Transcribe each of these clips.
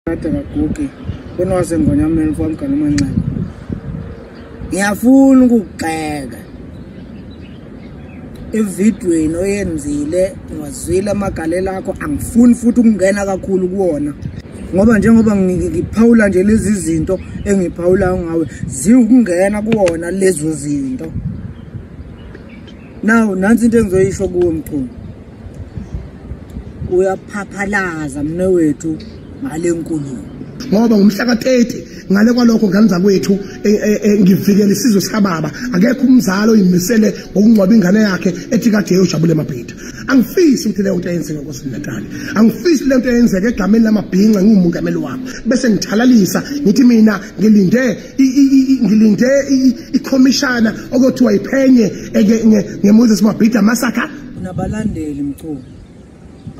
Kade kagugi bona wasengonyameni mfowamgane uManxeba. Ngiyafuna ukugxeka evidweni oyenzile, ngiwazwile amagalelo akho, angifuni futhi ukungena kakhulu kuwona ngoba njengoba ngiphawula nje lezi zinto engiphawulayo ngawe ziwukungena kuwona lezo zinto. Now nansi into engizoyisho kuwe Mchunu, uyaphaphalaza mne wethu ngale nkulumo ngoba ngomhla ka-30 ngale kwalokho ngane zakwethu ngivikela isizwe sikababa. Akekho umzali oyimisele ngokungcwaba ingane yakhe ethi kade eyojabula eMabhida. Angifisi ukuthi leyo nto eyenzeke KwaZulu-Natal, angifisi le nto eyenzeke egameni lamabhinca ngiwumongameli wabo, bese ngithalalisa ngithi mina ngilinde ikhomishana okuthiwa iphenye ngeMoses Mabhida massacre. Unabalandeli Mchunu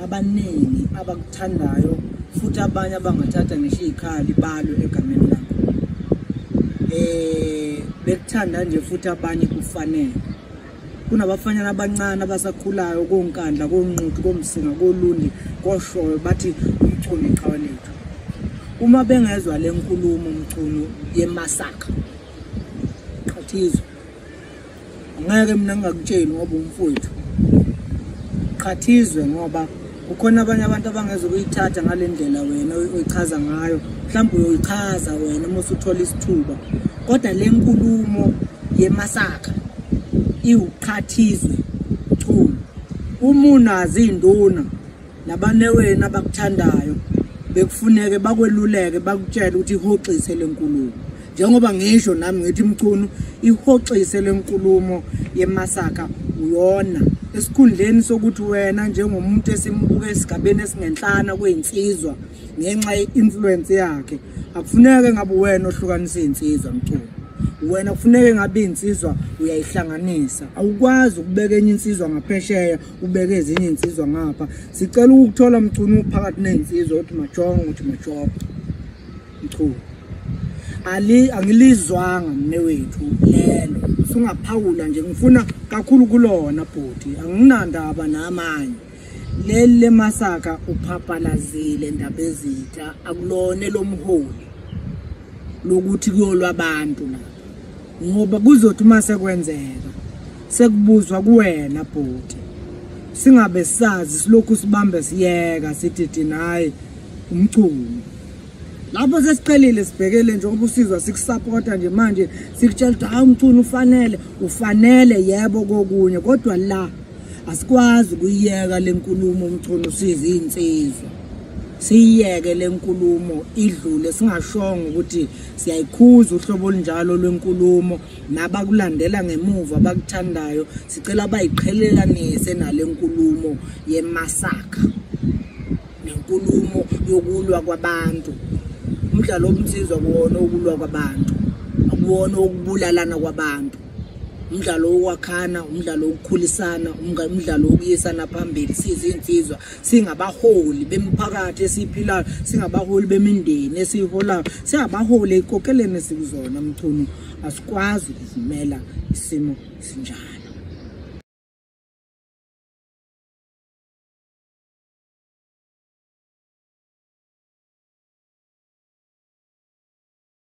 abaningi abakuthandayo futhi abanye abangathatha ngisho izikhali balwe egameni lakho. Bekuthanda nje futhi abanye kufanele. Kunabafanyana abancane abasakhulayo koNkandla, koNquthu, koMsinga, koLundi, koShowe bathi uMchunu iqhawe lethu. Uma bengezwa le nkulumo Mchunu yemasakha, qhathizwe. Angeke mina ngingakutsheli ngoba umfowethu. Qhathizwe ngoba kukhona abanye abantu abangeze ukuyithatha ngale ndlela wena oyichaza ngayo. Mhlawumbe uyoyichaza wena uma usuthola isithuba, kodwa le nkulumo yemasakha iwuqhathizwe Mchunu. Uma unazo iy'nduna nabanewenu abakuthandayo bekufuneke bakweluleke bakutshele ukuthi ihoxise le nkulumo. Njengoba ngisho nami ngithi Mchunu ihoxise le nkulumo yemasakha uyona, esikhundleni sokuthi wena njengomuntu esimbuka esigabeni esingenhlana kweyinsizwa ngenxa ye-influence yakhe, akufuneke ngabe wena ohlukanisa iy'nsizwa Mchunu. Wena kufuneke ngabe insizwa uyayihlanganisa. Awukwazi ukubeka enye insizwa ngaphesheya ubeke ezinye insizwa ngapha. Sicela ukuthola Mchunu phakathi nezinsizwa uthi majongo, uthi majongo. Mchunu, angilizwanga mne wethu lelo. Usungaphawula nje, ngifuna kakhulu kulona bhuti, anginandaba namanye. Leli lemasaka uphaphalazile ndaba ezitha, akulona lomholi lokuthi kuyolwa abantu lapha, ngoba kuzothi uma sekwenzeka sekubuzwa kuwena bhuti, singabe sazi silokhu sibambe siyeka sithi thina hayi uMchunu. Lapho sesiqhelile sibhekele njengoba usizwa sikusupporta nje manje sikutshela ukuthi hayi uMchunu ufanele, ufanele yebo kokunye, kodwa la asikwazi ukuyiyeka le nkulumo Mchunu siza insizwa. Siyiyeke le nkulumo idlule singashongo ukuthi siyayikhuza uhlobo olunjalo lwenkulumo, nabakulandela ngemuva abakuthandayo sicela bayiqhelelanise nale nkulumo yemasakha nenkulumo yokulwa kwabantu. Umdlalo womsizwa kuwona ukulwa kwabantu, akuwona ukubulalana kwabantu. Umdlalo wokwakhana, umdlalo wokukhulisana, umdlalo wokuyisana phambili. Sizinsizwa singabaholi bemiphakathi esiphilayo, singabaholi bemindeni esiyiholayo, singabaholi ey'kokeleni esikuzona Mchunu. Asikwazi ukuvumela isimo sinjalo.